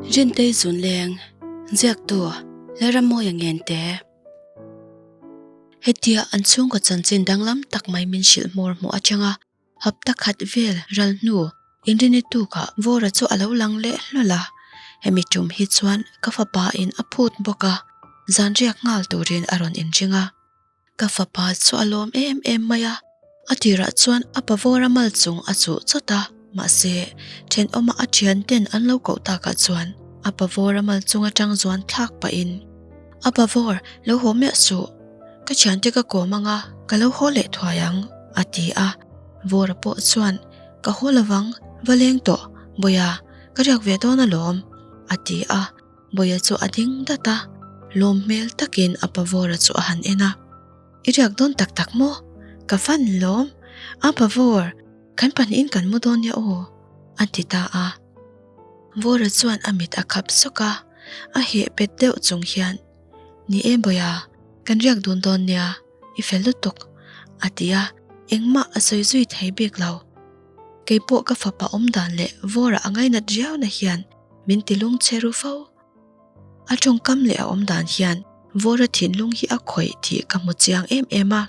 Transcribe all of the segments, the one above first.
Rintei Zunleng, Ziaktu, Lalrammawia Ngente. Hetia an chhungkaw chanchin danglam tak mai min hrilh hmawr hmuh atanga hapta khat vel ral hnu inrini tukah Vawra chu a lo lang leh hlawl a, hemi tum hi chuan ka fapa in a phut bawk a, zan riak nghal turin a rawn inring a. Ka fapa chu a lawm em em mai a, a tirah chuan a pavawr a mal chung a chuh chawt a, mahse thenawma a thian ten an lo koh takah chuan a pavawr a mal chung atang zuan thlak pahin, A pavawr, lo haw miah suh, ka thiante ka kawm anga ka lo haw leh thuai ang, a ti a. Vawra pawh chuan, Ka haw lovang, va leng tawh, Bawia, ka riak ve dawn alawm, a ti a. Bawia chu a ding dat a, lawm hmel takin a pavawra chu a han en a. I riak dawn tak tak maw? Ka fan lawm. A pavawr, kan pahnihin kan mu dawn nia aw, a ti ta a. Vawra chuan a mit a khap sawk a, a heh pet deuh chung hian, Ni e Bawia, kan riak dun dawn nia, i fel lutuk, a ti a, engmah a sawi zui thei bik lo. Kei pawh ka fapa awm dan leh Vawra a ngainat riauna hian min ti lung che ru fo. A tawngkam leh a awm dan hian Vawra thinlung hi a khawih tih ka hmu chiang em em a.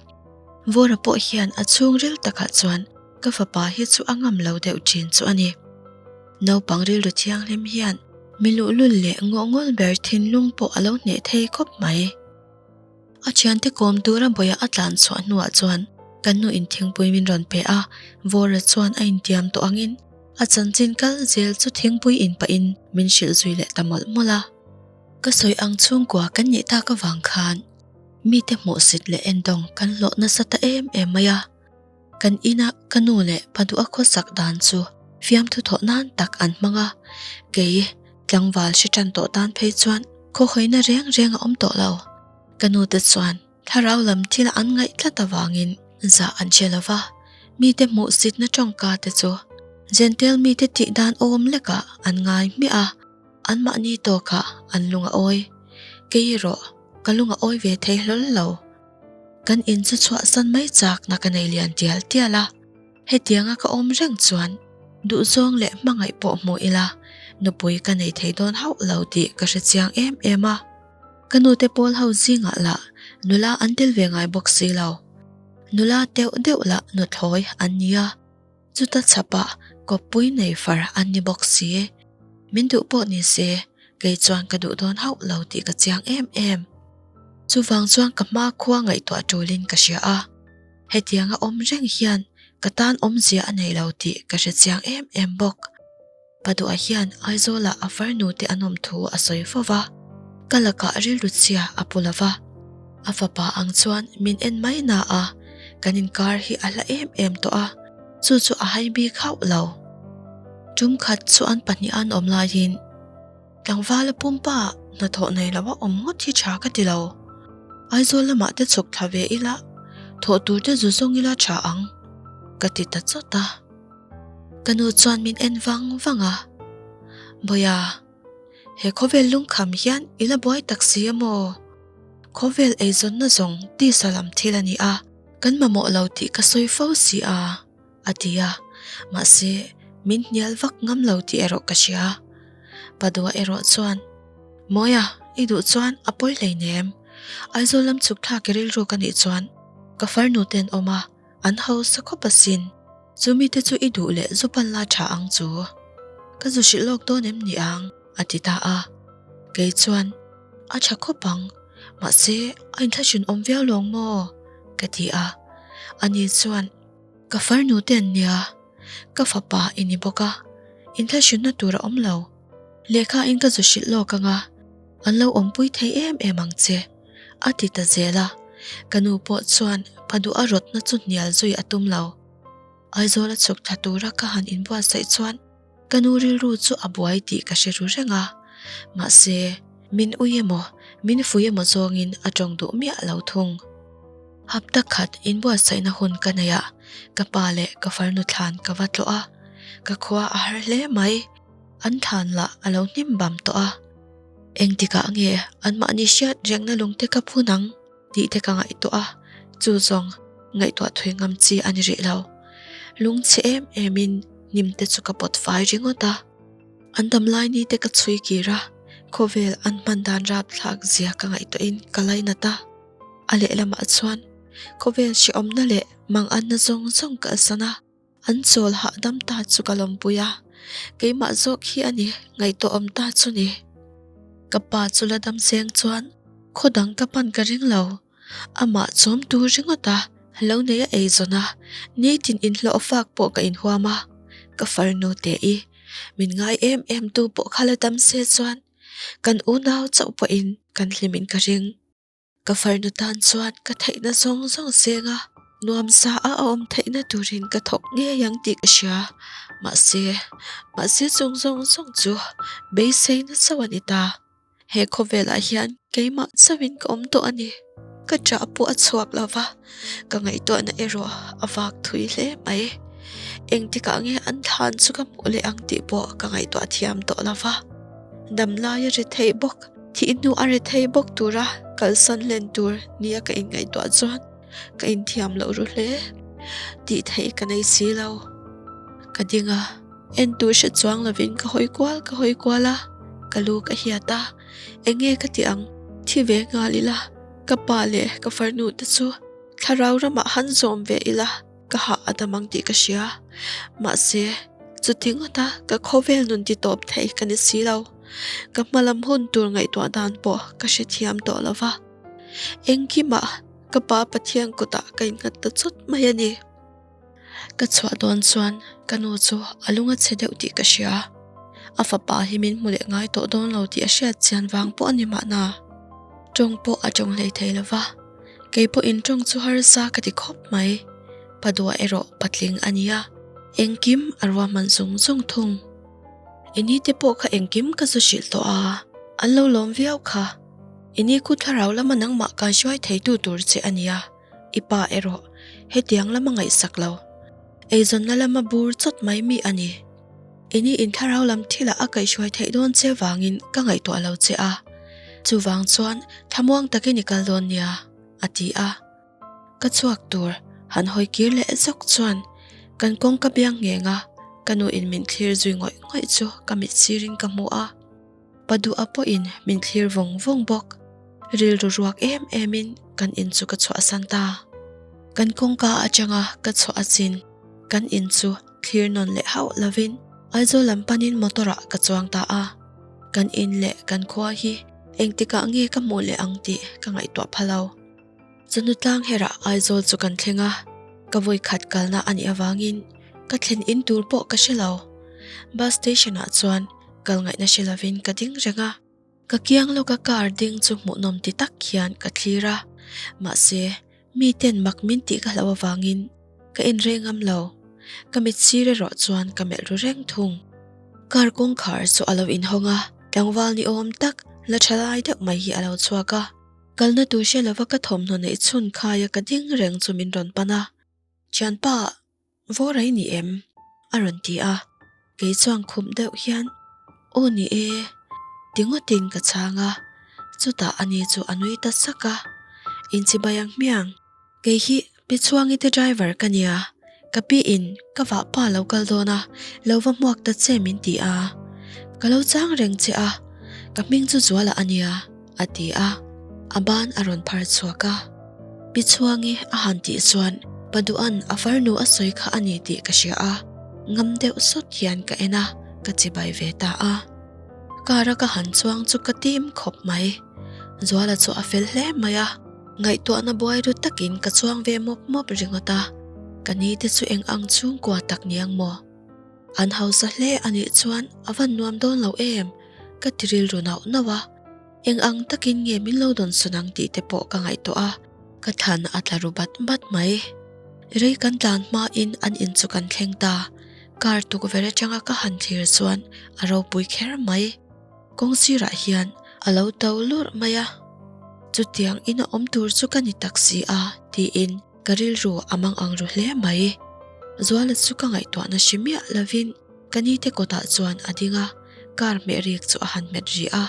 Vawra pawh hian a chhungril takah chuan ka fapa hi chu a ngam lo deuh thin chu a ni. Naupang rilru thianghlim hian mi luhlul leh ngawhngawl ber thinlung pawh a lo hneh thei khawp mai. A thiante kawm tura bawih a tlan chhuah hnuah chuan kan nu in thingpui min rawn pe a, Vawra chuan a intiam tawh angin a chanchin kal zel chu thingpui in pahin min hrilh zui leh ta mawlh mawlh a. Ka sawi ang chhungkua kan nih tak avang khan mite hmuhsit leh endawng kan hlawh nasa ta em em mai a. Kan ina ka nu leh pa duh a khawsak dan chu fiamthu thawh nan tak an hmang a, kei tlangval hre tan tawh tan phei chuan khawhawina reng reng a awm tawh lo. Ka nu te chuan thlarau lam thil an ngaih tlat avangin zah an hre lo va, mite hmuhsitna tawngka te chu Jentail mite tih dan awm lekah an ngai hmiah a, anmahni tawkah an lung a awi. Kei erawh ka lung a awi ve thei hlawl lo. Kan in chu chhuahsan mai chakna ka nei lian tial tial a, hetianga ka awm reng chuan duhzawng leh hmangaih pawh hmu ila nupui ka nei thei dawn hauh lo tih ka hre chiang em em a. Ka nute pawl ho zingah lah nula an tel ve ngai bawk si lo. Nula deuh deuh lah nuthlawi an nia. Chuta chhapah kawppui nei far an ni bawk si. Min duh pawh ni se, kei chuan ka duh dawn hauh lo tih ka chiang em em. Chuvang chuan ka hma khua ngaihtuah tulin ka hria a, hetianga awm reng hian ka tan awmzia a nei lo tih ka hre chiang em em bawk. Paduah hian Aizawlah a farnu te an awm thu a sawi fo va, ka lakah rilru chhia a pu lo va. A fapa ang chuan min en mai na a, kan inkar hi a hla em em tawh a, chu chu a hai bik hauh lo. Tum khat chu an pahnih an awm laiin tlangvala pumpa hnathawh nei lo a awm ngawt hi tha ka ti lo. Aizawl lamah te chhuk thla ve ila, thawh tur te zu zawng ila tha ang, ka ti ta chawt a. Ka nu chuan min en vang vang a, Bawia, he khawvel lungkham hian i la buai tak si a maw? Khawvel eizawnna zawng tisa lam thil a ni a, kan mamawh lo tih ka sawi fo si a, a ti a, mahse min hnial vak ngam lo tih erawh ka hria. Padua erawh chuan, Mawia, i duh chuan a pawi hleinem, Aizawl lam chhuk thlak i rilru ka nih chuan ka farnu ten awm a, An hausa khawp asin. Chu mite chu i duh leh zu pan la tha ang chu. Ka zu hrilh lawk dawn em ni ang? a ti ta a. Kei chuan, A tha khawp ang, mahse a inthlahrun awm viau lawng maw? ka ti a. Ani chuan, Ka farnu te an nia, ka fapa i ni bawk a, inthlahrunna tur a awm lo. Lehkha in ka zu hrilh lawk ang a, an lo awmpui thei em em ang che. A ti ta zel a, ka nu pawh chuan pa duh a rawtna chu hnial zui a tum lo. Aizawl a chhuk thla tura ka han inbuatsaih chuan ka nu rilru chu a buai tih ka hre ru reng a, mahse min ui emaw min fui emaw zawngin a tawng duh miah lo thung. Hapta khat inbuatsaihna hun ka nei a, ka pa leh ka farnu thlan ka va tlawh a, ka khua a har hle mai, an thlan lah a lo hnim bam tawh a. Engtikah nge anmahni hriat rengna lungte ka phun ang tih te ka ngaihtuah a, chu zawng ngaihtuah thui ngam chi a ni rih lo. Lungchhe em emin hnimte chu ka pawt fai ringawt a. An damlai ni te ka chhui kir a, khawvel an hman dan rapthlak zia ka ngaihtuahin ka lainat a. A lehlamah chuan khawvel hrehawmna leh manganna zawng zawng kalsan a, an chawl hahdam ta chu ka lawmpui a, keimah zawk hi a ni ngaihtuahawm ta chu ni. Ka pa chu la dam seng chuan khaw dang ka pan ka ring lo, amah chawm tur ringawt a lo nei a eizawn a, nitin inhlawh fak pawh ka inhuam a, ka farnu te i min ngai em em tu pawh kha la dam se chuan kan unau chauh pawhin kan hlimin ka ring. Ka farnu tan chuan ka theihna zawng zawng seng a, nuamsa a awm theihna turin ka thawk ngei ang tih ka hria. Mahse, mahse chung zawng zawng chu beiseina chauh a ni ta. He khawvelah hian keimah chauhin ka awm tawh a ni. Ka ṭah pawh a chhuak lo va, ka ngaihtuahna erawh a vak thui hle mai. Engtikah nge an thlan chu ka hmuh leh ang tih pawh ka ngaihtuah thiam tawh lo va. Damlai a ri theih bawk. Thih hnu a rethei bawk tura kalsan hlen tur nia ka inngaihtuah chuan ka inthiam loh ru hle. Tih theih ka nei si lo. Ka ding a, en tur hre chuang lovin ka hawi kual ka hawi kual a, ka lu ka hiat a, eng nge ka tih ang? Thi ve nghal ila, ka pa leh ka farnu te chu thlarau ramah han zawm ve ila. Ka hah a dam ang tih ka hria. Mahse, chuti ngawta ka khawvel nun ti tawp thei ka ni si lo. Ka hmalam hun tur ngaihtuah dan pawh ka hrethiam tawh lo va. Engkimah ka pa Pathian kutah ka innghat ta chawt mai a ni. Ka chhuah dawn chuan ka nu chu a lung a chhe deuh tih ka hria. A fapa hi min hmu leh ngai tawh dawn lo tih a hriat chian vang pawh a ni mahna. Tawng pawh a tawng hlei thei lo va. Kei pawhin tawng chu harsa ka ti khawp mai. Padua erawh patling a nia, engkim a ruahman zung zung thung. I ni te pawh kha engkim ka zu hrilh tawh a, an lo lawm viau kha. I ni khu thlarau lama nangmah kan hruai theitu tur che a nia, i pa erawh hetiang lama ngaihsak lo. Eizawnna lama bur chawt mai mi a ni. I ni in thlarau lam thilah a kaihhruai theih dawn che vangin ka ngaihtuah lo che a, chuvang chuan thlamuang takin i kal dawn nia, a ti a. Ka chhuak tur han hawi kir leh zawk chuan kan kawngka biang ngheng a, ka nu in min thlir zui ngawih ngawih chu ka mit sirin ka hmu a. Pa duha pawhin min thlir vawng vawng bawk. Rilru ruak em emin kan in chu ka chhuahsan ta. Kan kawngka atanga ka chhuah achin kan in chu thlir nawn leh hauh lovin Aizawl lam panin motor ah ka chuang ta a. Kan in leh kan khua hi engtikah nge ka hmuh leh ang tih ka ngaihtuah pha lo. Chawhnu tlang herah Aizawl chu kan thleng a, ka vawi khat kalna a nih avangin ka thlen in tur pawh ka hre lo. Bus station ah chuan kal ngaihna hre lovin ka ding reng a. Ka kiang lawka car ding chu hmuhnawm ti tak hian ka thlir a, mahse miten mak min tih ka hlauh avangin ka inreh ngam lo. Ka mit sir erawh chuan ka melh ru reng thung. Car kawngkhar chu a lo inhawng a, tlangval ni awm tak la tha lai deuh mai hi a lo chhuak a. Kalna tur hre lova ka thawmhnaw neih chhun khaia ka ding reng chu min rawn pan a, Thianpa, vawr ai ni em? a rawn ti a, kei chuan khum deuh hian, Aw ni e, ti ngawtin ka chhang a, chutah ani chu a nui ta sak a, Inchibai ang hmiang. Kei hi Pi Chhuangi te driver ka nia, ka pi in ka vah pa lo kal dawn a, lo va hmuak ta che min ti a. Ka lo chang reng che a, ka hming chu Zuala a nia, a ti a, a ban a rawn phar chhuak a. Pi Chhuangi a han tih chuan Pa Duhan a farnu a sawi kha a ni tih ka hria a, ngam deuh sawt hian ka en a, ka chibai ve ta a. Car a ka han chuang chu ka tim khawp mai. Zuala chu a fel hle mai a. Ngaihtuahna buai ru takin ka chuang ve mawp mawp ringawt a, ka ni te chu eng ang chhungkua tak niang maw? An hausa hle a nih chuan a van nuam dawn lo em? Ka ti rilru nauh nauh a, eng ang takin nge min lo dawn sawn ang tih te pawh ka ngaihtuah a, ka thlan a tla ru bat bat mai. Rei kan tlan hmain an in chu kan thleng ta, car tukverh atanga ka han thlir chuan a ropui kher mai. Kawng sirah hian a lo to lurh mai a, chutiang in a awm tur chu ka ni tak si a tiin ka rilru a mang ang ru hle mai. Zuala chu ka ngaihtuahna hre miah lovin ka nite kawtah chuan a ding a, car hmeh rik chu a han hmet rih a,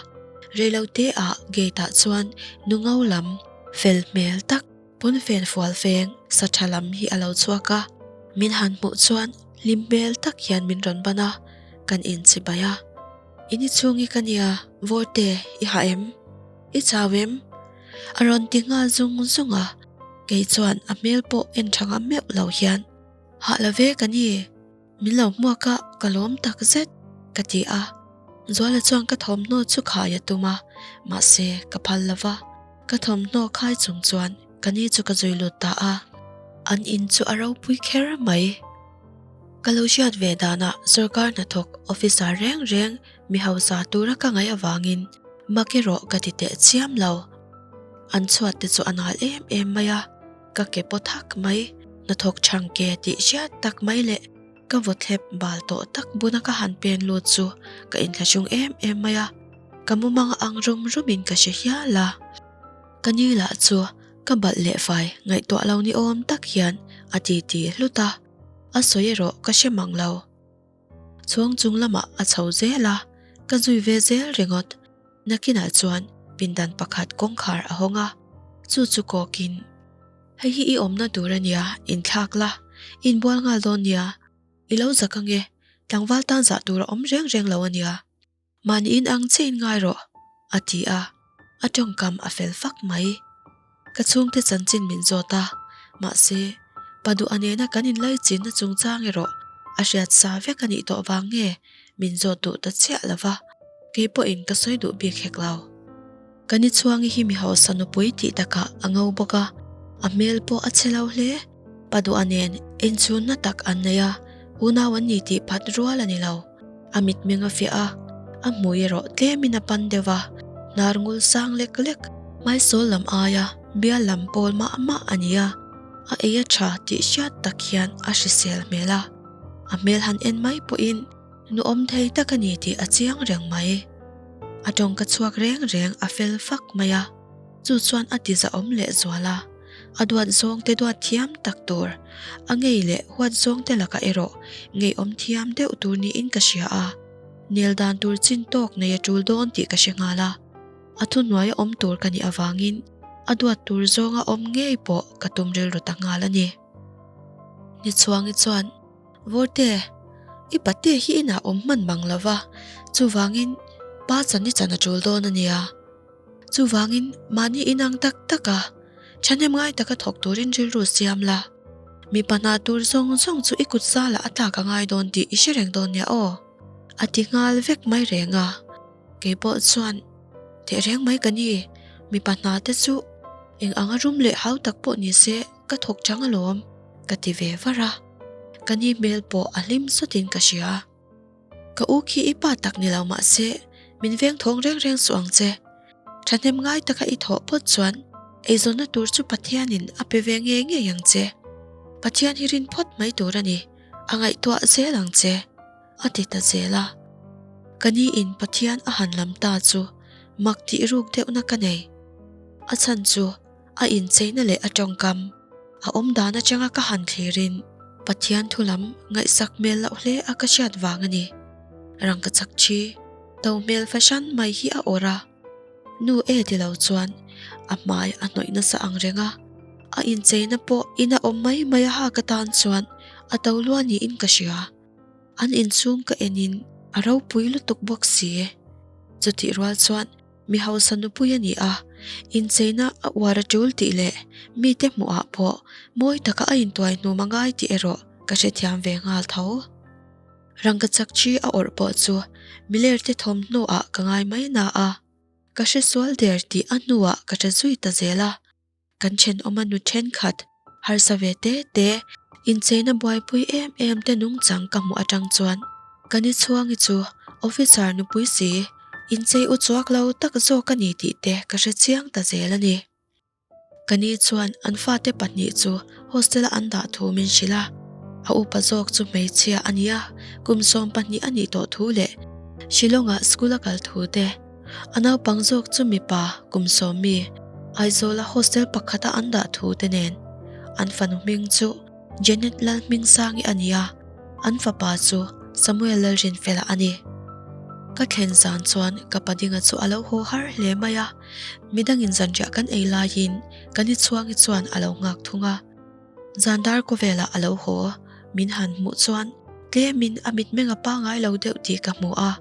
reilote ah gate ah chuan nu ngo lam fel hmel tak Pawnfen fual feng sa tha lam hi a lo chhuak a, min han hmuh chuan hlim hmel tak hian min rawn ban a, kan inchibai a. I ni chhungi ka nia, Vawrte, i hah em? I chau em? A rawn ti nghal zung zung a, kei chuan a hmel pawh en tha ngam meuh lo hian, Hah lo ve ka ni, min lo hmuak a, ka lawm tak zet, ka ti a. Zuala chuan ka thawmhnaw chu khai a tum a, mahse ka phal lo va, ka thawmhnaw khai chung chuan ka ni chu ka zui lut ta a. An in chu a ropui kher mai. Ka lo hriat ve danah sorkar hnathawk officer reng reng mi hausa tura ka ngaih avangin mak erawh ka ti teh chiam lo. An chhuat te chu a nal em em mai a, ka ke paw thak mai, hnathawk chhang ke tih hriat tak mai leh ka vawthlep bal tawh tak buna ka han pen lut chu ka inthlahrung em em mai a, ka mumang ang rum rumin ka hre hial a. Ka ni lah chu ka balh leh fai ngaihtuah lo ni awm tak hian a ti ti hlut a, a sawi erawh ka hre mang lo. Chhawng chung lamah a chho zel a, ka zui ve zel ringawt. Nakinah chuan pindan pakhat kawngkhar a hawng a, chu chu kawkin, Hei hi i awmna tur a nia, inthlak la, inbual nghal dawn nia, i lo zak ange, tlangval tan zah tur a awm reng reng lo a nia. Mahni in ang che in ngai rawh, a ti a, a tawngkam a fel fak mai. Ka chhungte chanchin min zawt a, mahse, pa duh a nena kan inlaichinna chungchang erawh a hriat sa vek a nih tawh vang nge min zawt duh ta chiah lo va, kei pawhin ka sawi duh bik hek lo. Ka ni chhuangi hi mi hausa nupui tih takah a ngo bawk a, a hmel pawh a chhe lo hle. Pa duh a nen inchhunna tak an nei a, unau an ni tih phat rual a ni lo. A mitmeng a fiah a, a hmui erawh tlemin a pan deuh a, hnar ngul sang lek lek, hmaisawl lam aia bial lam pawl mah mah a ni a, a ei a tha tih hriat tak hian a hrisel hmel a, a hmel han en mai pawhin nuawm thei tak a ni tih a chiang reng mai. A tawngka chhuak reng reng a fel fak mai a, chu chuan a ti zahawm leh zual a. A duat zawngte duat thiam tak tur, a ngei leh huat zawngte lakah erawh ngeiawm thiam deuh tur niin ka hria a, nel dan tur chin tawk nei a tul dawn tih ka hre nghal a, a thuhnuaia awm tur ka nih avangin a duat tur zawnga awm ngei pawh ka tum rilru ta nghal a ni. Nichhuangi chuan, Vawrte, i pate hi inah awm hman mang lo va, chuvangin pa chan i chan a tul dawn a nia. Chuvangin mahni inang tak tak a, thahnem ngai taka thawk turin rilru siam la. Mipa hna tur zawng zawng chu i kut zalah a tlak a ngai dawn tih i hre reng dawn nia aw. A ti nghal vek mai reng a. Kei pawh chuan teh reng mai ka ni, mipa hna te chu eng anga rum leh hau tak pawh ni se ka thawk chang alawm, ka ti ve var a. Ka ni hmel pawh a hlim sawtin ka hria. Ka u khi i pa tak ni lo mah se, min veng thawng reng reng suh ang che. Thahnem ngai taka i thawh phawt chuan eizawnna tur chu Pathianin a pe ve ngei ngei ang che. Pathian hi rin phawt mai tur a ni, a ngaihtuah zel ang che, a ti ta zel a. Ka ni in Pathian a han lam ta chu mak tih ruk deuhna ka nei. A chhan chu A incheina leh a tawngkam, a awm dan atanga ka han thlirin Pathian thu lam ngaihsak hmel loh hle a ka hriat vang a ni. Rangkachak thi, to hmel fahran mai hi a awrh a. Nu e ti lo chuan a hmai a hnawih nasa ang reng a, a incheina pawh ina awm mai mai a hak atan chuan a to lua niin ka hria. An inchhung ka enin a ropui lutuk bawk si. Chutih rual chuan Mi hausa nupui a ni a, incheina a uar a tul tih leh mite hmuhah pawh mawi taka a intuai hnum a ngai tih erawh ka hrethiam ve nghal tho. Rangkachak chi a awrh pawh chu milerte thawmhnaw ah ka ngai mai na a, ka hresual der tih a hnuah ka hre zui ta zel a. Kan thenawma nu thenkhat, harsa ve te te, incheina buaipui em em te nungchang ka hmuh atang chuan ka ni chhuangi chu officer nupui si, inchei u chuak lo tak zawk a ni tih te ka hre chiang ta zel a ni. Ka ni chuan an fate pahnih chu hostel-a an dah thu min hrilh a, a upa zawk chu hmeichhia a nia, kum 12 a nih tawh thu leh Shillong-ah school a kal thu te, A naupang zawk chu mipa kum sawmi Aizawla hostel pakhata an dah thu te nen an fanu hming chu Janet Lalhmingsangi a ni a, an fapa chu Samuel Lalrinfela a ni. Ka thlen zan chuan ka padinga chu a lo haw har hle mai a, midangin zanriah kan ei laiin ka ni chhuangi chuan a lo nghak thung a. Zan dar kawvelah a lo haw, min han hmuh chuan tlemin a mitmeng a pangai lo deuh tih ka hmu a.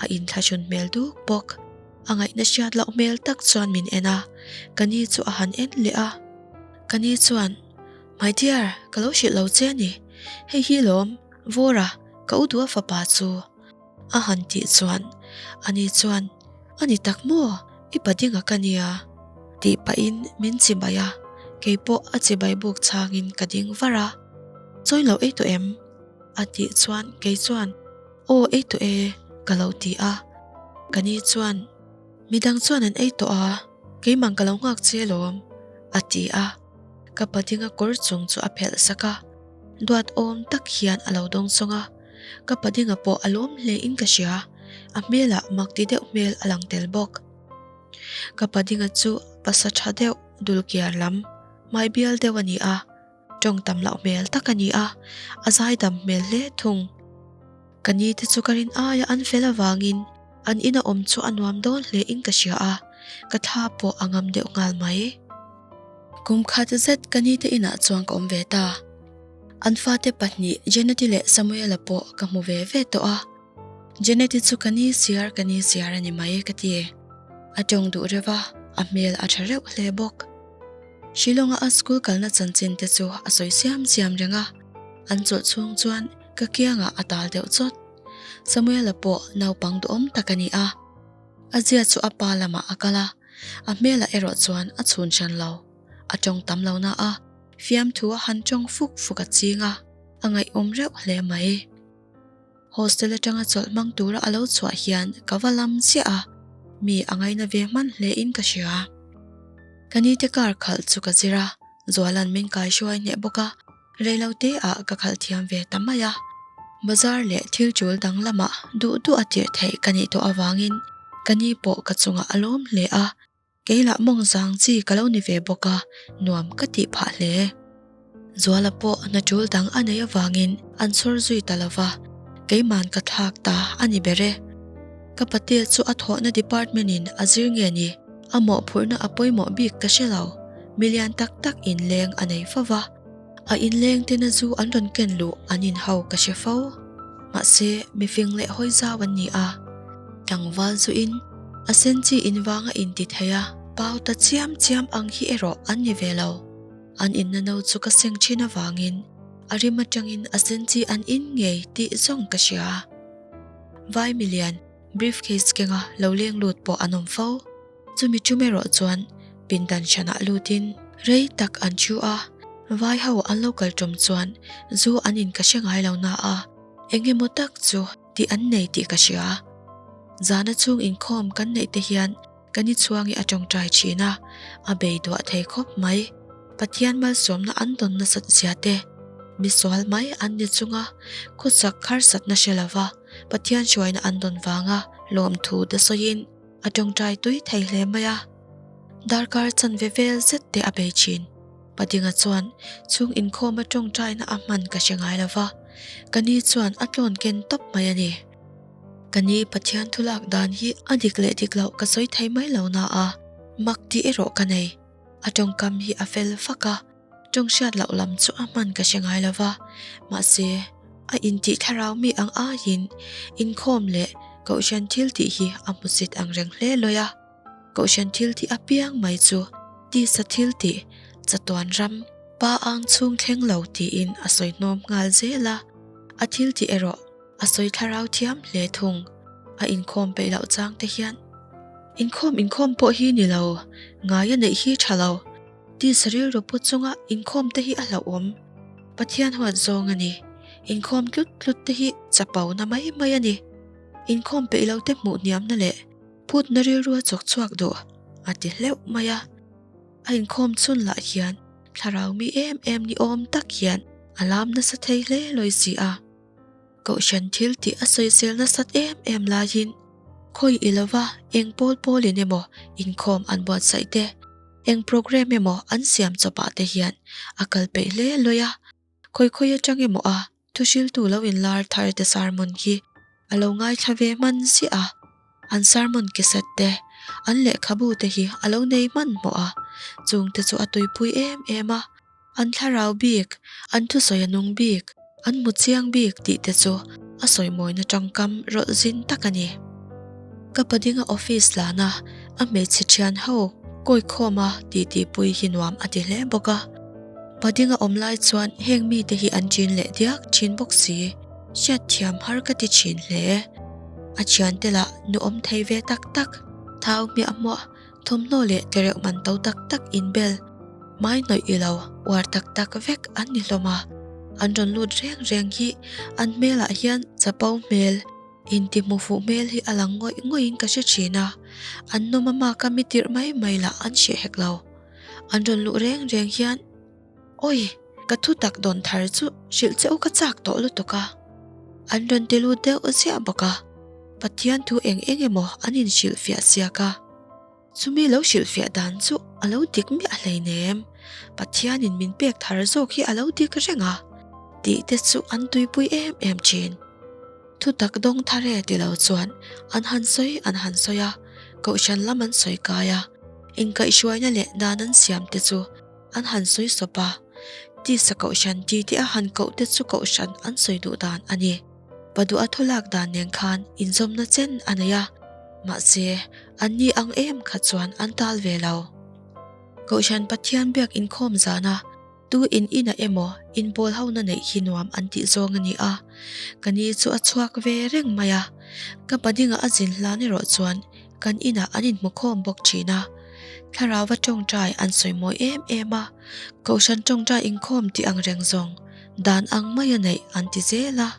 A inthlahrun hmel duk bawk. A ngaihna hriat loh hmel tak chuan min en a, ka ni chu a han en leh a. Ka ni chuan, My dear, ka lo hrilh lo che a ni. Hei hi lawm, Vawra, ka u duh a fapa chu. A han tih chuan, ani chuan, A ni tak maw? I pa dinga ka nia. Tih pahin min chibai a, kei pawh a chibai buk changin ka ding var a. Chawi lo ei tawh em? A tih chuan kei chuan, Aw ei tawh e, ka lo ti a. Ka ni chuan, Midang chuan an ei tawh a, keimah ka lo nghak che alawm, a ti a. Ka pa dinga kawr chung chu a phelh sak a, duat awm tak hian a lo dawng sawng a. Ka pa dinga pawh a lawm hle in ka hria, a hmelah mak ti deuh hmel a lang tel bawk. Ka pa dinga chu pasa tha deuh dul kiar lam, hmai bial deuh a ni a. Tawng tam loh hmel tak a ni a, a zaidam hmel hle thung. Ka ni te chu ka rin aia an fel avangin an ina awm chu a nuam dawn hle in ka hria a, ka thla pawh a ngam deuh nghal mai. Kum khat zet ka ni te inah chuan ka awm ve ta. An fate pahnih Jeneti leh Samuela pawh ka hmu ve ve tawh a. Jeneti chu ka ni siar ka ni siar a ni mai ka ti. A tawng duh reuh a, a hmel a tha reuh hle bawk. Shillong-a a school kalna chanchin te chu a sawi siam siam reng a, an chawlh chhung chuan ka kiangah a tal deuh chawt. Samuel-a pawh naupang duhawm tak a ni a, a zia chu a pa lamah a kal a, a hmelah erawh chuan a chhun hran lo. A tawng tam lo na a, fiamthu a han tawng fuk fuk a ching a, a ngaihawm reuh hle mai. Hostel atanga chawlh hmang tura a lo chhuah hian ka va lam chiah a, mi a ngaina ve hman hle in ka hria. Ka nite car khalh chu ka zir a, Zuala'n min kai hruai hneh bawk a, reilote ah ka khalh thiam ve ta mai a. Bazar leh thil tul dang lamah duh duh a tirh theih ka nih tawh avangin ka ni pawh ka chungah a lawm hle a. Kei lah mawng zang chi ka lo ni ve bawk a, nuam ka tih phah hle. Zuala pawh hna tul dang a neih avangin an chhawr zui ta lo va, keiman ka thlak ta a ni ber e. Ka patil chu a thawhna department in a zir nge ni, a mawhphurhna a pawimawh bik ka hre lo, milian tak tak inleng a nei fo va. A inleng tena zu an rawn ken luh an inhau ka hre fo. Mahse, mifing leh hawi zau an ni a. Tlangval zuin a sen chi in vanga inti thei a, pau ta chiam chiam ang hi erawh an ni ve lo. An inna no chu ka seng thin avangin a rim atangin a sen chi an in ngei tih zawng ka hria. Vai milian briefcase kenga lo leng lut pawh an awm fo. Chumi tum erawh chuan pindan hranah lutin rei tak an thu a, vai ho an lo kal tum chuan zu an in ka hre ngai lo na a, eng emaw tak chu tih an nei tih ka hria. Zana chhung inkhawm kan neih te hian ka ni chhuangi a tawngtai thin a, a bei duah thei khawp mai. Pathian malsawmna an dawn nasat zia te, misual mai an ni chunga khawsak harsatna hre lova Pathian hruaina an dawn vanga lawmthu te sawiin, A tawngtai tui thei hle mai a, darkar chanve vel zet te a bei thin. Padinga chuan chhung inkhawma tawngtaina a hman ka hre ngai lo va, ka ni chuan a tlawn ken tawp mai a ni. Ka ni Pathian thu lak dan hi a dik leh dik loh ka sawi thei mai lo na a, mak tih erawh ka nei. A tawngkam hi a fel fak a. Tawng hriat loh lam chu a hman ka hre ngai lo va, mahse a intih thlarau mi ang aiin inkhawm leh Kohhran thil tih hi a hmusit ang reng hle lawi a. Kohhran thil tih apiang mai chu tisa thil tih chatuan ram pa ang chhung thleng lo tiin a sawi hnawm nghal zel a, a thil tih erawh a sawi thlarau thiam hle thung. A inkhawm peih loh chang te hian inkhawm inkhawm pawh hi ni lo, ngai a neih hi tha lo. Tisa rilru pu chunga inkhawm te hi a hlauhawm. Pathian huat zawng a ni. Inkhawm tlut tlut te hi chapo na mai mai a ni. Inkhawm peih lo te hmuh hniamna leh phutna rilru a chawk chhuak duh a ti hleuh mai a. A inkhawm chhun lah hian thlarau mi em em ni awm tak hian a lam nasa thei hle lawi si a. Kohhran thil tih a sawisel nasat em em laiin khawi i lova eng pawl pawlin emaw inkhawm an buatsaih te, eng programme emaw an siam chawpah te hian a kal peih hle lawi a, khawi khawi atang emaw a thuhriltu lo inlar thar te sermon hi a lo ngaithla ve hman ziah a, an sermon cassette te, an lehkhabu te hi a lo nei hmanhmawh a, chungte chu a tuipui em em a. An thlarau bik, an thusawi a nung bik, an hmu chiang bik tih te chu a sawimawina tangkam rawlh zin tak a ni. Ka padinga office lana a hmeichhe thian ho kawikhawma titi pui hi nuam a ti hle bawk a. Padinga awm lai chuan heng mite hi an chin leh diak thin bawk si. Hriatthiam har ka ti thin hle. A thiante lah nu awm thei ve tak tak, thau hmiah hmuah, thawmhnaw leh tlereuh man to tak tak inbel, hmai hnawih i lo uar tak tak vek an ni hlawm a. An rawn lut reng reng hi an hmelah hian chapo hmel, inti hmu fuh hmel hi a lang ngawih ngawih in ka hre thin a. An nawm a maka mi tirh mai mai lah an hreh hek lo. An rawn luh reng reng hian. Awi! Ka thu tak dawn thar chu hrilh che u ka chak tawh lutuk a. An rawn ti lut deuh ziah bawk a. Pathian thu eng eng emaw an inhrilh fiah siak a. Chumi lo hrilh fiah dan chu a lo dik miah hleinem. Pathianin min pek thar zawk hi a lo dik reng a. Tih te chu an tuipui em em thin. Thu tak dawng thar e ti lo chuan an han sawi an han sawi a, kohhran lam an sawi kai a. Inkaihhruaina leh dan an siam te chu An han sawi sawp a, tisa kohhran ti te a han koh te chu kohhran an sawi duh dan a ni. Paduh a thu lak dan nen khan inzawmna chen a nei a, mahse an ni ang em kha chuan an tal ve lo. Kohhran Pathian biak inkhawm zana tu in inah emaw inpawl hona neih hi nuam an tih zawng a ni a, ka ni chu a chhuak ve reng mai a, ka padingah a zin hlan erawh chuan Kan inah an inhmu khawm bawk thin a, thlarauva tawngtai an sawi mawi em em a, Kohhran tawngtai inkhawm tih ang reng zawng dan ang maia neih an ti zel a.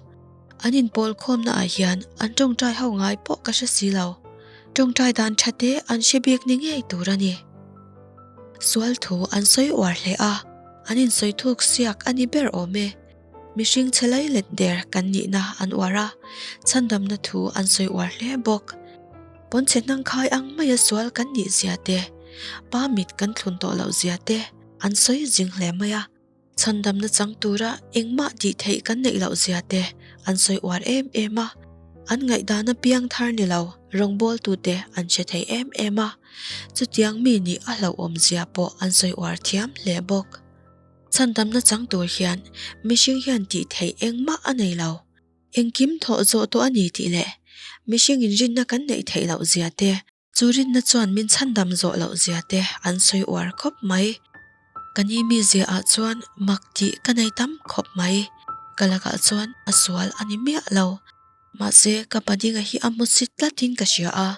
An inpawl khawmna ah hian an tawngtai ho ngai pawh ka hre si lo, tawngtai dan tha te an hre bik ni ngei tur a ni. Sual thu an sawi uar hle a, an insawi thuk siak a ni ber awm e. Mihring chhe lai let der kan nihna an uar a, chhandamna thu an sawi uar hle bawk. Pawnchhe hnangkhai ang maia sual kan nih zia te, pa mit kan thlun tawh loh zia te an sawi zing hle mai a. Chhandamna chang tura engmah tih theih kan neih loh zia te an sawi uar em em a. An ngaihdana piang thar ni lo rawngbawltute an hre thei em em a, chutiang mi nih a hlauhawm zia pawh an sawi uar thiam hle bawk. Chhandamna chang tur hian mihring hian tih theih engmah a nei lo. Engkim thawh zawh tawh a ni tih leh mihring inrinna kan neih theih loh zia te, chu rinna chuan min chhandam zawh loh zia te an sawi uar khawp mai. Ka ni mizia ah chuan mak tih ka nei tam khawp mai. Ka lakah chuan a sual a ni miah lo. Mahse, ka padinga hi a hmusit tlatin ka hria a,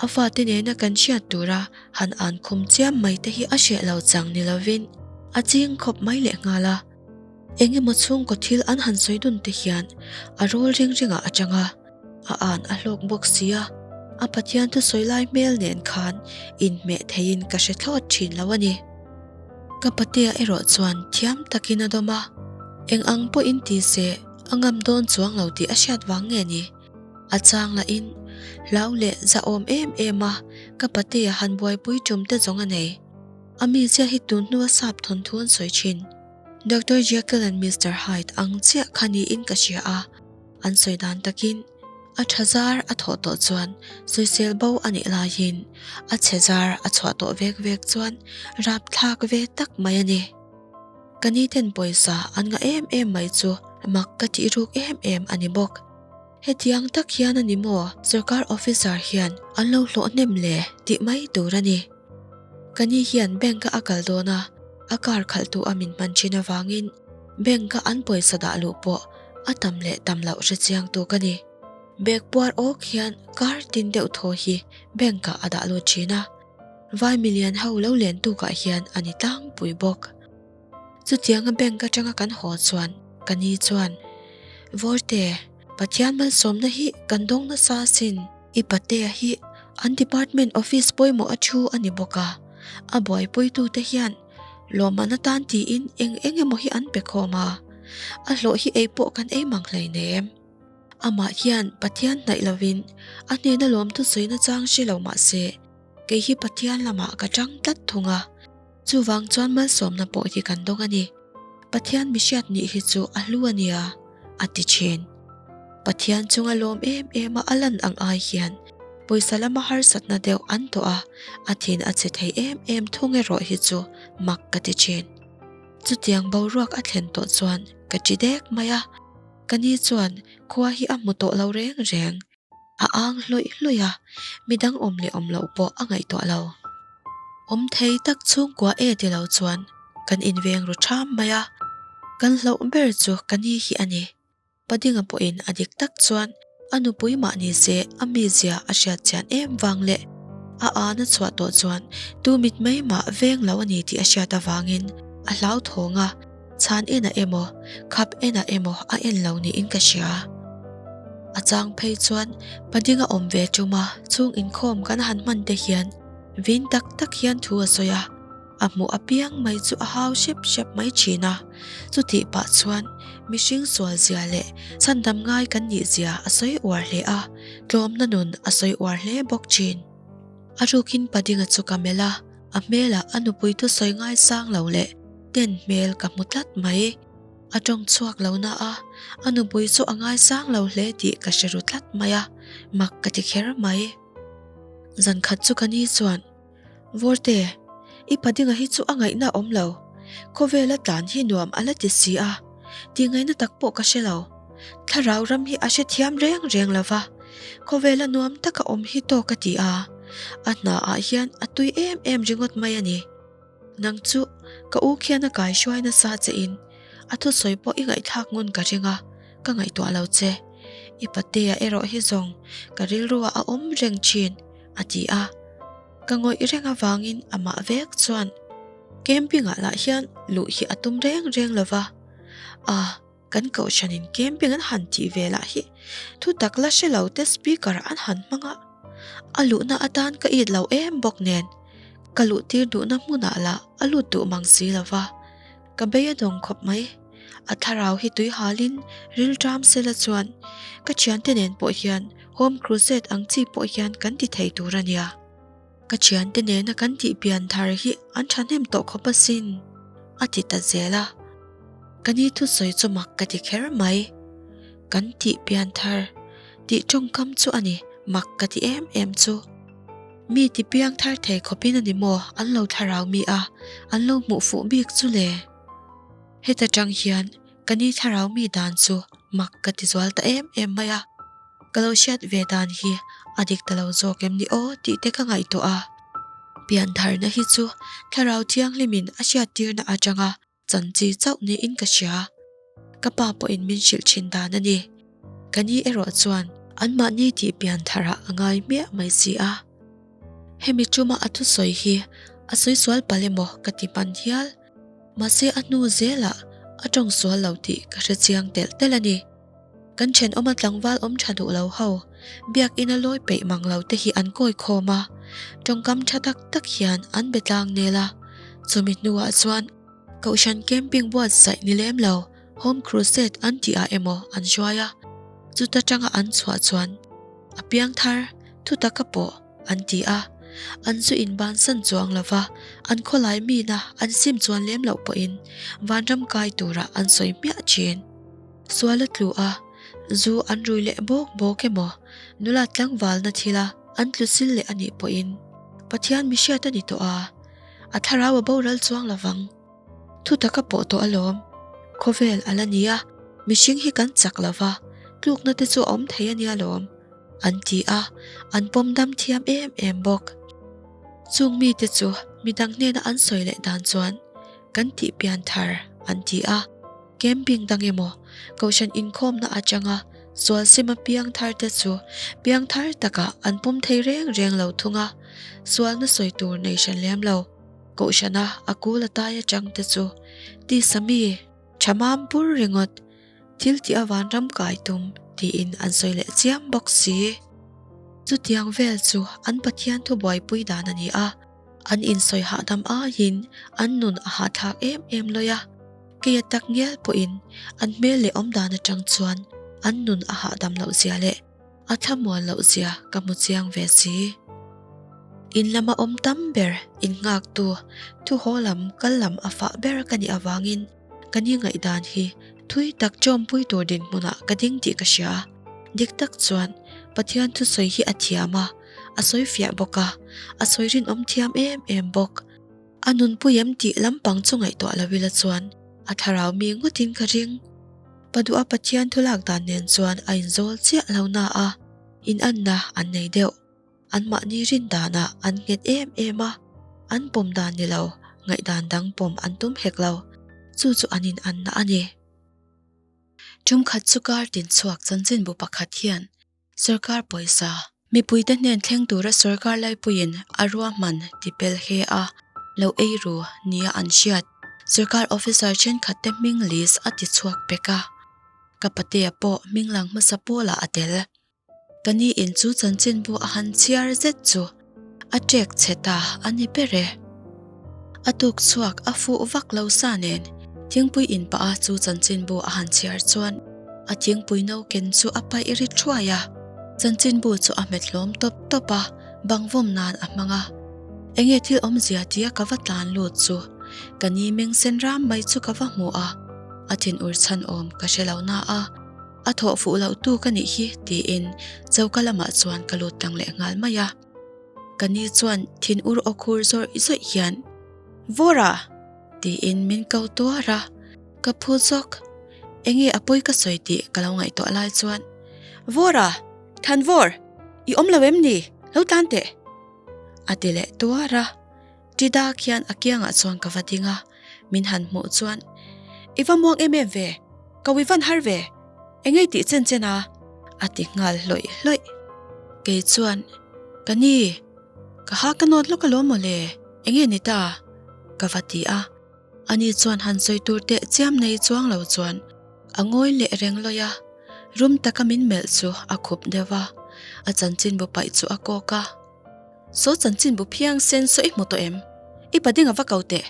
a fate nena kan hriat tura han an khum chiam mai te hi a hreh lo chang ni lovin a ching khawp mai lehnghal a. Eng emaw chhungkaw thil an han sawi dun te hian a rawl ring ringah a chang a, a an a hlawk bawk si a, a Pathian thusawi lai hmel nen khan inhmeh theiin ka hre thlawt thin lo a ni. Ka patea erawh chuan thiam takin a dawm a, eng ang pawhin ti se, A ngam dawn chuang lo tih a hriat vang nge ni? A chang lahin hlau leh zahawm em em a, ka patea han buaipui tum te zawng a nei. A mizia hi tun hnua sap thawnthu an sawi thin. Doctor Jekyll and Mister Hyde ang chiah kha niin ka hria a, an sawi dan takin a tha zar a thawh tawh chuan sawisel bo a nih laiin a chhe zar a chhuah tawh vek vek chuan rapthlak ve tak mai a ni. Ka ni ten pawisa an ngah em em mai chu mak ka tih ruk em em a ni bawk. Hetiang tak hian a ni maw sorkar officer hian an lo hlawh hnem le tih mai tur a ni. Ka ni hian bank a a kal dawn a, a car khalh tu a min hman thin avangin bank a an pawisa dah luh pawh a tam leh tam loh hre chiang tu ka ni. Bag puar awk hian car tin deuh thaw hi bank ah a dah lut thin a. Vai milian ho lo len tukah hian a ni tlangpui bawk. Chutianga bank atanga kan haw chuan ka ni chuan, Vawrte, Pathian malsawmna hi kan dawng nasa asin. I patea hi an department office pawimawh a thu a ni bawk a, a buaipuitute hian lawmman atan tiin eng eng emaw hi an pe khawm a, a hlawh hi ei pawh kan ei mang hleinem. Amah hian Pathian hnaih lovin a hnena lawmthu sawina chang hre lo mah se, kei hi Pathian lamah ka tang tlat thung a, chuvang chuan malsawmna pawh hi kan dawng a ni. Pathian mihriat nih hi chu a hlu a nia, a ti thin. Pathian chunga lawm em em a a lan ang ai hian pawisa lama harsatna deuh an tawh a, a thin a che thei em em thung erawh hi chu mak ka ti thin. Chutiang boruak a thlen tawh chuan ka ti dek mai a. Ka ni chuan khua hi a hmu tawh lo reng reng. A ang hlawih hlawih a, midang awm leh awm loh pawh a ngaihtuah lo. Awm thei tak chhungkua e ti lo chuan kan inveng ru ṭham mai a, kan hlauh ber chu ka ni hi a ni. Padinga pawhin a dik tak chuan a nupui mah ni se a mizia a hriat chian em vang leh a an a chhuah tawh chuan tu mit mai mah veng lo a ni tih a hriat avangin a hlauthawng a, chhan enah emaw khap enah emaw a en lo niin ka hria. A chang phei chuan Padinga awm ve ṭuma chhung inkhawm kan han hman te hian vin tak tak hian thu a sawi a. A hmuh apiang mai chu a hau hrep hrep mai thin a, chutih pah chuan mihring sual zia leh chhandam ngai kan nih zia a sawi uar hle a, tlawmna nun a sawi uar hle bawk thin. A rukin Padinga chu ka melh a, a hmelah a nupui thusawi ngaisang lo leh ten hmel ka hmu tlat mai. A tawng chhuak lo na a, a nupui chu a ngaisang lo hle tih ka hre ru tlat mai a, mak ka ti kher mai. Zankhat chu ka ni chuan. Vawrte, i padinga hi chu a ngaihna a awm lo. Khawvela tlan hi nuam a la ti si a, tih ngaihna tak pawh ka hre lo. Thlarau ram hi a hrethiam reng reng lo va, khawvela nuam taka awm hi tawk a ti a, a hna ah hian a tui em em ringawt mai a ni. Nang chu ka u khian a kai hruai nasa che in a thusawi pawh i ngaihthlak ngun ka ring a, ka ngaihtuah lo che. I patea erawh hi zawng ka rilruah a awm reng thin. A ti a. Ka ngawih reng avangin amah vek chuan camping ah lah hian luh hi a tum reng reng lo va. A, kan kohhranin camping an han tih ve lah hi thu tak la hre lo te speaker an han hmang a. A luhna atan ka it lo em bawk nen ka luh tir duhna hmunah lah a lut duh mang si lo va. Ka bei a dawng khawp mai. A thlarau hi tui halin rilṭam sela chuan ka thiante nen pawh hian Home Crusade ang chi pawh hian kan ti thei tur a nia. Ka thiante nena kan tih pian thar hi an thahnem tawh khawp asin, a ti ta zel a. Ka ni thusawi chu mak ka ti kher mai. Kan tih pian thar tih tawngkam chu a ni mak ka ti em em chu. Mi ti piang thar thei khawpin a ni maw an lo thlarau mi a, an lo hmuh fuh bik chu le. Heta tang hian ka ni thlarau mi dan chu mak ka ti zual ta em em mai a, ka lo hriat ve dan hi a dik ta lo zawk em ni aw tih te ka ngaihtuah a. Piantharna hi chu thlarau thianghlimin a hriattirna atanga Chanchi chauh niin ka hria. Ka pa pawhin min hrilh thin dan a ni. Ka ni erawh chuan anmahni tih pian tharah a ngai hmiah mai si a. Hemi tuma a thusawi hi a sawi sual palh emaw ka ti hman hial. Mahse a hnu zelah a tawng sual lo tih ka hre chiang telh telh a ni. Kan thenawma tlangval awm tha duh lo ho, biakina lawi peih mang lo te hi an kawi khawm a, tawngkam tha tak tak hian an be tlang nel a. Chumi hnuah chuan Kohhran camping buatsaih ni lem lo Home Crusade an tih ah emaw an hruai a, chuta tanga an chhuah chuan a piangthar thutaka pawh an ti a, an zu inbansan chuang lova an khawlai mina an sim chuan lem loh pawhin vanram kai turah an sawi hmiah thin. Sual a tlu a, zu an rui leh bawk bawk emaw, nula tlangvalna thila an tlu sil leh a nih pawhin Pathian mi hriat a ni tawh a, a thlarau a boral chuang lovang. Thu taka pawh tawh alawm. Khawvel a la ni a, mihring hi kan chak lova, tlukna te chu a awm thei a nia lawm, an ti a, an pawm dam thiam em em bawk. Chung mite chu midang hnena an sawi leh dan chuan kan tih pian thar an ti a. Camping dang emaw, Kohhran inkhawmna atanga sual sima piang thar te chu piang thar takah an pawm thei reng reng lo thung a, sualna sawi tur nei hran lem lo. Kohhrana a kul a tai atang te chu tisa mi tha mam pur ringawt thil tih a vanram kai tum tiin an sawi leh chiam bawk si. Chutiang vel chu an Pathian thu buaipui dan a ni a, an insawi hahdam aiin an nun a hahthlak em em lawi a. Keia tak ngial pawhin an hmel leh awmdan atang chuan an nun a hahdam loh zia leh a thlamuan loh zia ka hmu chiang ve si. In lama awm tam ber in nghaktu thu haw lam kal lam a fah ber ka nih avangin ka ni ngaihdan hi thui tak chawmpui tur dinhmunah ka ding tih ka hria. Dik tak chuan Pathian thusawi hi a thiam a, a sawi fiah bawk a, a sawi rinawm thiam em em bawk. A nunpui em tih lampang chu ngaihtuah lo ila chuan a thlarau mi ngawtin ka ring. Paduha Pathian thu lak dan nen chuan a inzawl chiah lo na a. Inanna an nei deuh. Anmahni rin danah an nghet em em a, an pawm dan ni lo, ngaihdan dang pawm an tum hek lo. Chu chu an inanna a ni. Tumkhat chu kar tin chhuak chanchinbu pakhat hian Sorkar pawisa mipuite hnen thleng tura sorkar laipuiin a ruahman ti pel he a lo ei ru nia an hriat. Sorkar officer thenkhatte hming list a ti chhuak pek a, ka patea pawh hming lang hmasa pawlah a tel. Ka ni in chu chanchinbu a han chhiar zet chu a ṭek chhe ta a ni ber e. A tuk chhuak a fuh vak lo sa nen thingpui in pah a chu chanchinbu a han chhiar chuan a thingpui no ken chu a paih ri thuai a, chanchinbu chu a hmet hlawm tawp tawp a, bang vawm nan a hmang a. Enge thil awmzia tia ka va tlan lut chu ka ni meng sen ram mai chu ka va hmu a, a thinur chhan awm ka hre lo na a. A thawh fuh loh tu ka nih hi tiin choka lamah chuan ka lut tlang leh nghal mai a. Ka ni chuan thin ur aw khur zawih zawih hian, Vawra! tiin min ko tuar a, ka phu zawk. Enge a pawi ka sawi tih ka lo ngaihtuah lai chuan, Vawra! Thanvawr! I awm lo em ni? Lo tlan teh! A ti leh tuar a. Ti dak hian a kiangah chuan ka va ding a, min han hmuh chuan, I va muang em em ve, ka ui van har ve, engei tih chen chen a? A ti nghal hlawih hlawih. Kei chuan, Ka ni, ka ha ka nawt lawk alawm mawle, enge ni ta? Ka va ti a, ani chuan han sawi tur teh chiam nei chuang lo chuan a ngawi leh reng lawih a, rum taka min melh chu a khup deuh va, a chanchinbu paih chu a kawk a. Saw chanchinbu phiang sen saw i hmu tawh em? I pading a va ko teh!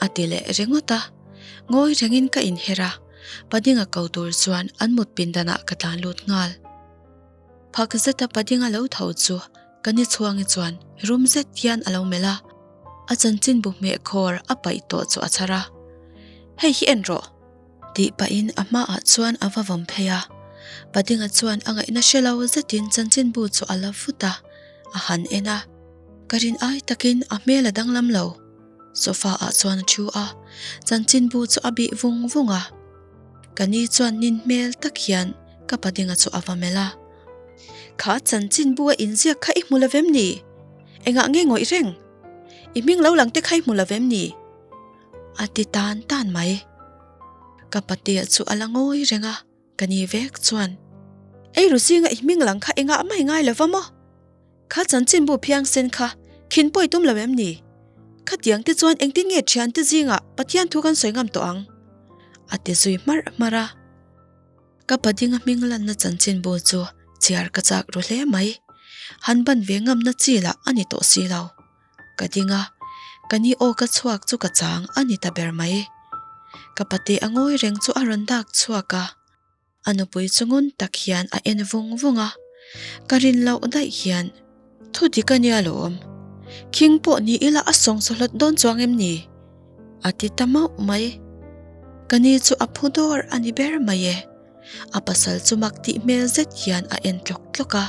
A ti leh ringawt a. Ngawi rengin ka inher a, padinga ko tur chuan an mut pindanah ka tlan lut nghal. Phak zeta padinga lo tho chu ka ni chhuangi chuan rum zet hian a lo melh a, a chanchinbu hmeh khawr a paih tawh chu a chhar a. Hei hi en rawh! Tih pahin a hmaah chuan a va vawm phei a. Padinga chuan a ngaihna hre lo zetin chanchinbu chu a la vut a, a han en a. Ka rin ai takin a hmel a danglam lo. Sofa ah chuan a thu a, chanchinbu chu a bih vung vung a. Ka ni chuan nin hmel tak hian ka Padinga chu a va melh a. Kha chanchinbu a inziak kha i hmu lo vem ni? Engah nge ngawih reng? I hming lo lang te kha i hmu lo vem ni? A ti tan tan mai. Ka patea chu a la ngawi reng a, ka ni vek chuan, Ei ru zinga i hming lang kha engah mai ngai lo va maw? Kha chanchinbu phiangsen kha khin pawh i tum lo em ni? Khatiang te chuan engtin nge thiante zingah Pathian thu kan sawi ngam tawh ang? A ti zui hmarh hmarh a. Ka padinga hming lanna chanchinbu chu chhiar ka chak ru hle mai. Han ban ve ngamna chi lah a ni tawh si lo. Ka ding a, ka ni aw ka chhuak chu ka chang a ni ta ber mai. Ka pate a ngawi reng chu a rawn dak chhuak a, a nupui chu ngun tak hian a en vung vung a, ka rin loh daih hian thu dik a nia lawm, khing pawh ni ila a sawng saw hlawt dawn chuang em ni? A ti ta mauh mai. Ka ni chu a phu dawr a ni ber mai e. A pasal chu mak tih hmel zet hian a en tlawk tlawk a.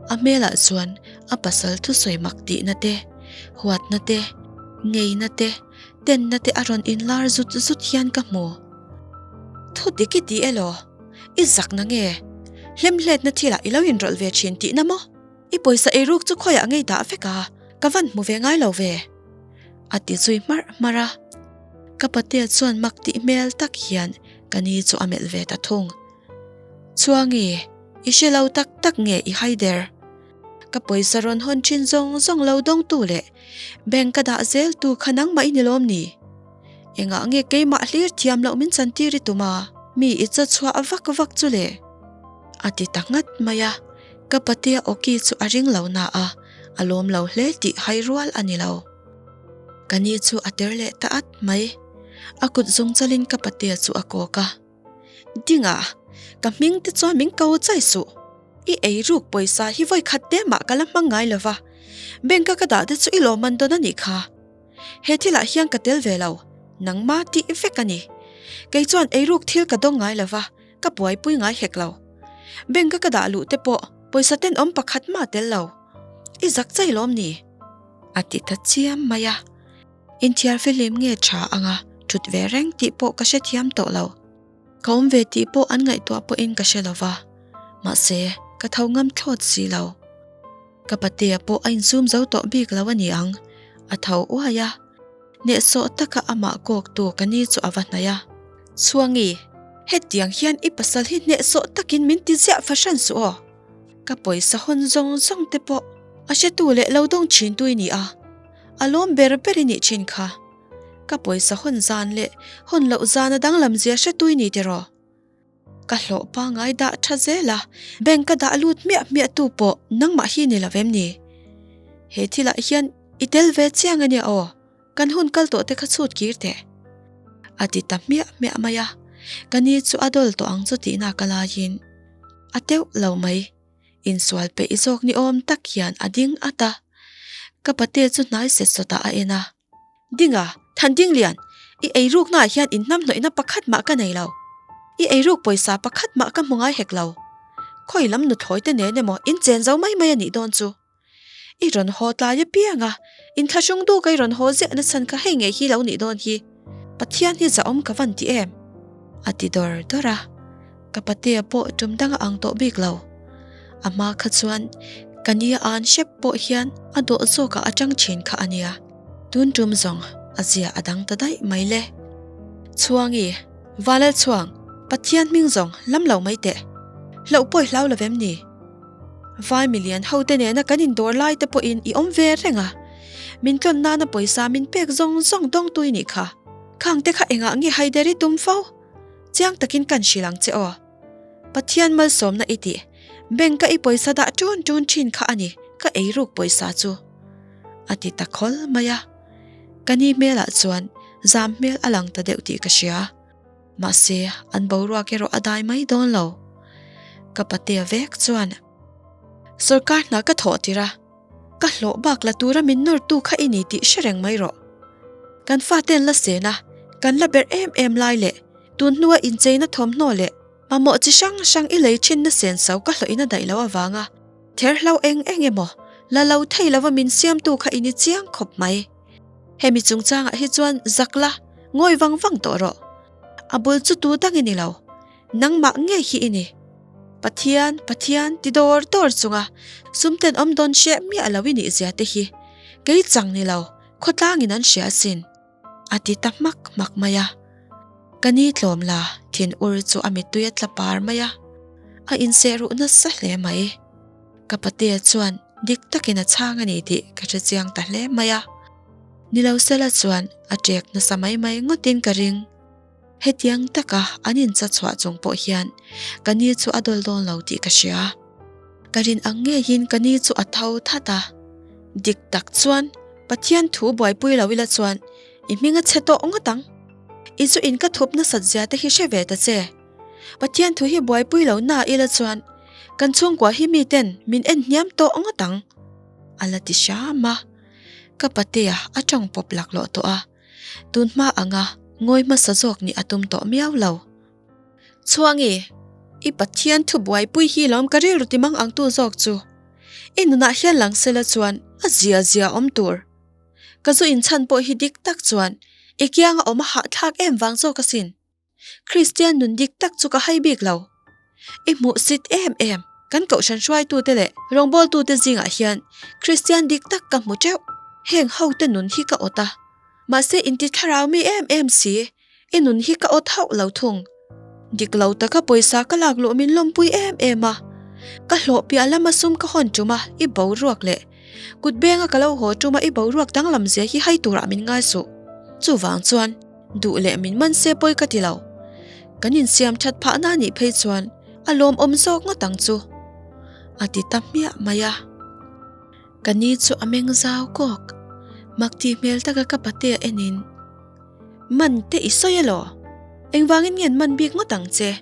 A hmelah chuan a pasal thusawi mak tihna te, huatna te, ngeina te, tenna te a rawn inlar zut zut hian ka hmu. Thu dik i ti elaw? I zak na nge? Hlemhletna thilah i lo inrawlh ve thin tihna maw? I pawisa eiruk chu khawiah ngei dah vek a, ka van hmu ve ngai lo ve. A ti zui hmarh hmarh a. Ka patea chuan mak tih hmel tak hian ka ni chu a melh ve ta thung. Chuangi, i hre lo tak tak nge i haider? Ka pawisa rawn hawn thin zawng zawng lo dawngtu leh bank ka dah zel tu kha nangmah i ni lawm ni? Engah nge keimah hlir thiam loh min chantir i tum a, mi i chaw chhuah vak vak chu le? A ti ta nghat mai a. Ka patea awki chu a ring lo na a, a lawm lo hle tih hai rual a ni lo. Ka ni chu a ter leh ta at mai. A kut zung chalin ka patea chu a kawk a. Dinga, ka hming te chuan min ko chai suh. I ei ruk pawisa hi vawi khat te mah ka la hmang ngai lo va. Bank a ka dah te chu i lawm an dawn a nih kha. He thilah hian ka tel ve lo, nangma tih vek a ni. Kei chuan ei ruk thil ka dawng ngai lo va. Ka buaipui ngai hek lo. Bank a ka dah luh te pawh pawisa tenawm pakhat mah tel lo. I zak chai lawm ni? A ti ta chiam mai a. Inthiar fihlim nge tha anga thut ve reng tih pawh ka hrethiam tawh lo. Ka awm ve tih pawh an ngaihtuah pawhin ka hre lo va. Mahse. Ka tho ngam thlawt si lo. Ka patea pawh a insum zo tawh bik lo a ni ang, a tho uai a. Hnehsawh taka amah kawktu ka ni chu a va hnaih a. Chhuangi, hetiang hian i pasal hi hnehsawh takin min ti ziah fahran suh aw. Ka pawisa hawn zawng zawng te pawh a hretu leh lo dawng thintu i ni a, a lawm ber ber i nih thin kha. Ka pawisa hawn zan leh hawn loh zan a danglam zia hretu i ni tiraw? Ka hlawh pangai dah tha zel a, bank ka dah lut hmiah hmiah tu pawh nangmah hi ni lo em ni? He thilah hian i tel ve chiang a nia aw, kan hun kal tawh te kha chhut kir teh. A ti ta hmiah hmiah mai a, ka ni chu a dawl tawh ang chu tihna ka laiin a teuh lo mai. Insual peih zawk ni awm tak hian a ding at a, ka pate chu hnai set sawtah a en a. Dinga, Thandinglian, i eiruknaah hian inhnamhnawihna pakhat mah ka nei lo. I eiruk pawisa pakhat mah ka hmu ngai hek lo. Khawi lam nuthlawi te nen emaw in chen zo mai mai a nih dawn chu. I rawn haw tlai apiang a, inthlahrung duk a i rawn haw ziah nachhan kha hei ngei hi lo nih dawn hi. Pathian hi zahawm ka van ti em? A ti dawr dawr a. Ka patea pawh tum dang a ang tawh bik lo. A hma kha chuan ka nia an hrep pawh hian a dawh zawkah a tang thin kha a nia. Tun tum zawng a zia a dang ta daih mai le. Chhuangi, Valal Chhuang, Pathian hming zawng lam lo mai teh. Hlauh pawh i hlau lo vem ni? Vai milian ho te nena kan indawr lai te pawhin i awm ve reng a. Min tlawn nana pawisa min pek zawng zawng dawngtu i nih kha. Khang te kha engah nge haider i tum fo? Chiang takin kan hrilh ang che aw. Pathian malsawmna i tih, bank-a i pawisa dah ṭun ṭun ṭhin kha a ni, ka eiruk pawisa chu. A ti ta khawl mai a. Ka ni hmelah chuan zam hmel a lang ta deuh tih ka hria. Mahse, an boruak erawh a dai mai dawn lo. Ka patea vek chuan, Sawrkar hna ka thawh tir a, ka hlawh bak la tura min nawrtu kha i ni tih hre reng mai rawh. Kan fate'n la sen a, kan la berh em em lai leh tun hnua incheina thawmhnaw leh mamawh chi hrang hrang i lei thinna senso ka hlawhin a daih loh avanga therhlo eng eng emaw la lo thei lova min siamtu kha i ni chiang khawp mai. Hemi chungchangah hi chuan zak la, ngawi vang vang tawh rawh. A bul chu tu dang i ni lo, nangmah ngei hi i ni. Pathian, Pathian ti dawr dawr chunga sum tenawm dawn hreh miah lo i nih zia te hi kei chang ni lo, khawtlangin an hria asin, a ti ta hmak hmak mai a. Ka ni tlawm la, thin ur chu a mittui a tla par mai a, a inseh ruh nasa hle mai. Ka patea chuan dik takin a chhang a ni tih ka hre chiang ta hle mai a. Ni lo sela chuan a ṭek nasa mai mai ngawtin ka ring. Hetiang taka an incha chhuah chung pawh hian ka ni chu a dawl dawn lo tih ka hria. Ka rin ang ngeiin ka ni chu a tho that a. Dik tak chuan Pathian thu buaipui lo ila chuan i hming a chhe tawh ngawt ang. I zu in ka thup nasat zia te hi hre ve ta che. Pathian thu hi buaipui lo na ila chuan kan chhungkua hi miten min en hniam tawh ngawt ang. A la ti hram a. Ka patea a tawng pawp laklawh tawh a. Tun hma anga ngawi hmasa zawk nih a tum tawh miau lo. Chhuangi, i Pathian thu buaipui hi lawm ka rilru ti mang ang tu zawk chu. I nunah hian lang sela chuan a zia zia awm tur. Ka zu inchhan pawh hi dik tak chuan i kianga awm a hahthlak em vang zawk asin. Kristian nun dik tak chu ka hai bik lo. I hmuh sit em em, kan kohhran hruaitute leh rawngbawltute zingah hian Kristian dik tak ka hmu teuh. Heng hote nun hi ka awt a, mahse inti thlarau mi em em si, i nun hi ka awt hauh lo thung. Dik lo taka pawisa ka lak luh min lawmpui em em a, ka hlawh piah lama sum ka hawn ṭum a i boruak leh kut benga ka lo haw ṭum a i boruak danglam zia hi hai turah min ngai suh. Chuvang chuan. Duh leh min man se pawi ka ti lo. Kan insiam that phah na nih phei chuan a lawmawm zawk ngawt ang chu. A ti ta hmiah mai a. Ka ni chu a meng zau kawk. Mak tih hmel taka ka patea enin, Man te i sawi elaw? Engvangin nge an man bik ngawt ang che?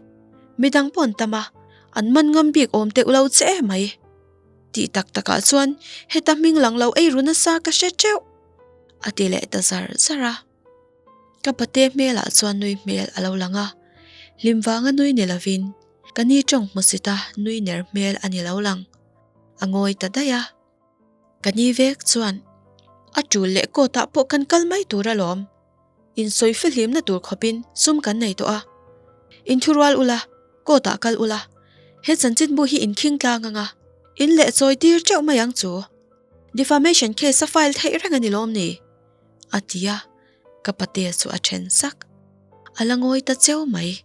Midang pawh an tam a, an man ngam bik awm teuh lo che emai. Tih tak takah chuan heta hming lang lo ei ru nasa ka hre teuh. A ti leh ta zar zar a. Ka pate hmelah chuan nui hmel a lo lang a, hlim vanga nui ni lovin ka ni tawng hmusita nui ner hmel a ni lo lang. A ngawi ta daih a. Ka ni vek chuan a tul leh court ah pawh kan kal mai tur alawm. Insawi fihlimna tur khawpin sum kan nei tawh a. Inthurual ula, court ah kal ula. He chanchinbu hi in khing tlang anga in leh chawi tir teuh mai ang chu. Defamation case a file theih reng a ni lawm ni? A ti a, ka patea chu a then sak. A la ngawi ta cheu mai.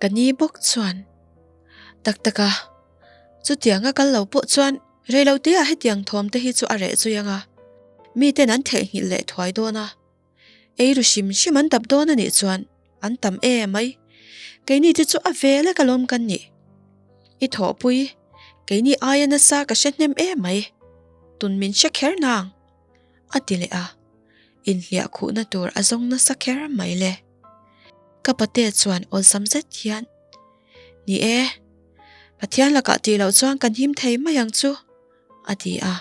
Ka ni bawk chuan, Tak tak a, chutianga kal lo pawh chuan reiloteah hetiang thawm te hi chu a reh zui anga, miten an theihnghilh leh thuai dawn a. Ei ru hrim hrim an dap dawn a nih chuan an tam e mai. Keini te chu a ve lek alawm kan nih. I thawhpui, keini aia nasa ka hre hnem e mai. Tun min hre kher nang. A ti leh a, inhliah khuhna tur a zawng nasa kher mai le. Ka pate chuan awlsam zet hian, Ni e, Pathian lakah tih loh chuan kan him thei mai ang chu. A ti a.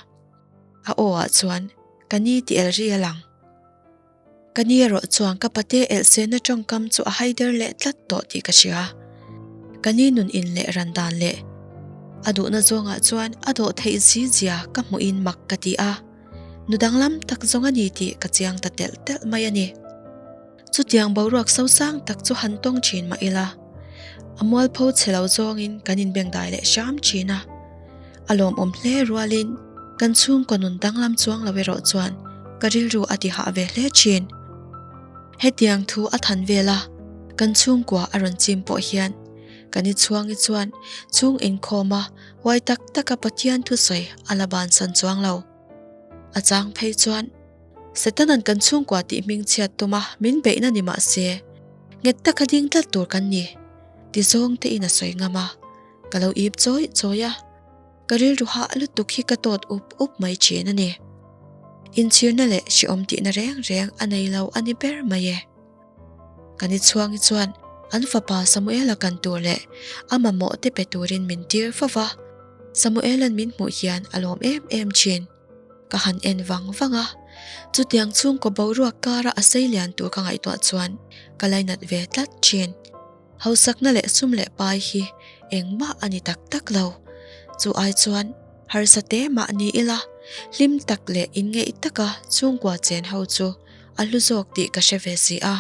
A aw ah chuan ka ni ti el ri a lang. Ka ni erawh chuan ka pate elhsehna tawngkam chu a haider leh tlat tawh tih ka hria. Ka ni nun in leh ran dan leh a duhna zawngah chuan a dawh theih zi zia ka hmuhin mak ka ti a. Nu danglam tak zawng a ni tih ka chiang ta telh telh mai a ni. Chutiang boruak sosang tak chu han tawng thin mah ila, a mualpho chhe lo zawngin kan inbengdai leh hram thin a. A lawmawm hle rualin kan chhungkaw nun danglam chuang lo erawh chuan ka rilru a ti hah ve hle thin. Hetiang thu a than vel a, kan chhungkua a rawn chim pawh hian kan i chhuangi chuan chhung inkhawma huai tak taka Pathian thusawi a la bansan chuang lo. A chang phei chuan. Setanan kan chhungkua tih hming chhiat tuma min beihna ni mah se, nghet taka ding tlat tur kan ni, ti zawng te in a sawi ngam a, ka lo ip chawi chawi a, ka rilru hah lutuk hi ka tawt up up mai thin a ni. Inchhirna leh hrehawm tihna reng reng a nei lo a ni ber mai e. Kan i chhuangi chuan an fapa Samuela kan tur leh a mamawh te pe turin min tir fo va, Samuela'n min hmuh hian a lawm em em thin. Ka han en vang vang a, chutiang chhungkaw boruak kara a sei lian tur ka ngaihtuah chuan ka lainat ve tlat thin. Hausakna leh sum leh pai hi engmah a ni tak tak lo. Chu ai chuan harsa te mah ni ila, hlim tak leh inngeih taka chhungkua chen ho chu a hlu zawk tih ka hre ve si a.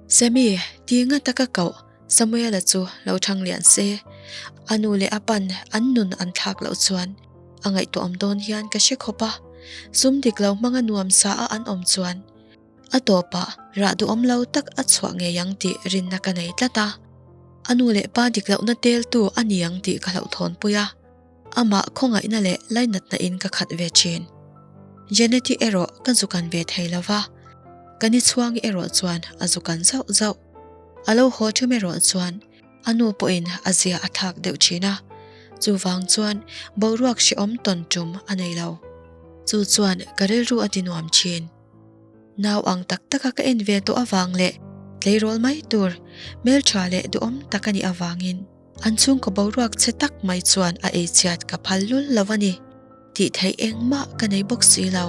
Sammy, ti nga taka koh Samuela chu lo thang lian se, a nu leh a pan an nun an thlak loh chuan a ngaihtuahawm dawn hian ka hre khawp a, sum dik lo hmanga nuam sa a an awm chuan a tawpah rah duhawm lo tak a chhuah ngei ang tih rinna ka nei tlat a, a nu leh pa dik lohna teltu a ni ang tih ka hlauhthawnpui a. Amah khawngaihna leh lainatna in ka khat ve thin. Jeneti erawh ka zukan ve thei lo va, ka ni chhuangi erawh chuan a zukan zauh zauh. A lo haw thum erawh chuan a nu pawhin a zia a thlak deuh thin a, chuvang chuan boruak hrehawm tawn tum a nei lo. Chu chuan ka rilru a ti nuam thin. Nau ang tak taka ka en ve tawh avang leh tleirawl mai tur hmeltha leh duhawm tak a nih avangin, An chhungkaw boruak chhe tak mai chuan a eichhiat ka phal lul lo a ni tih theih engmah ka nei bawk si lo.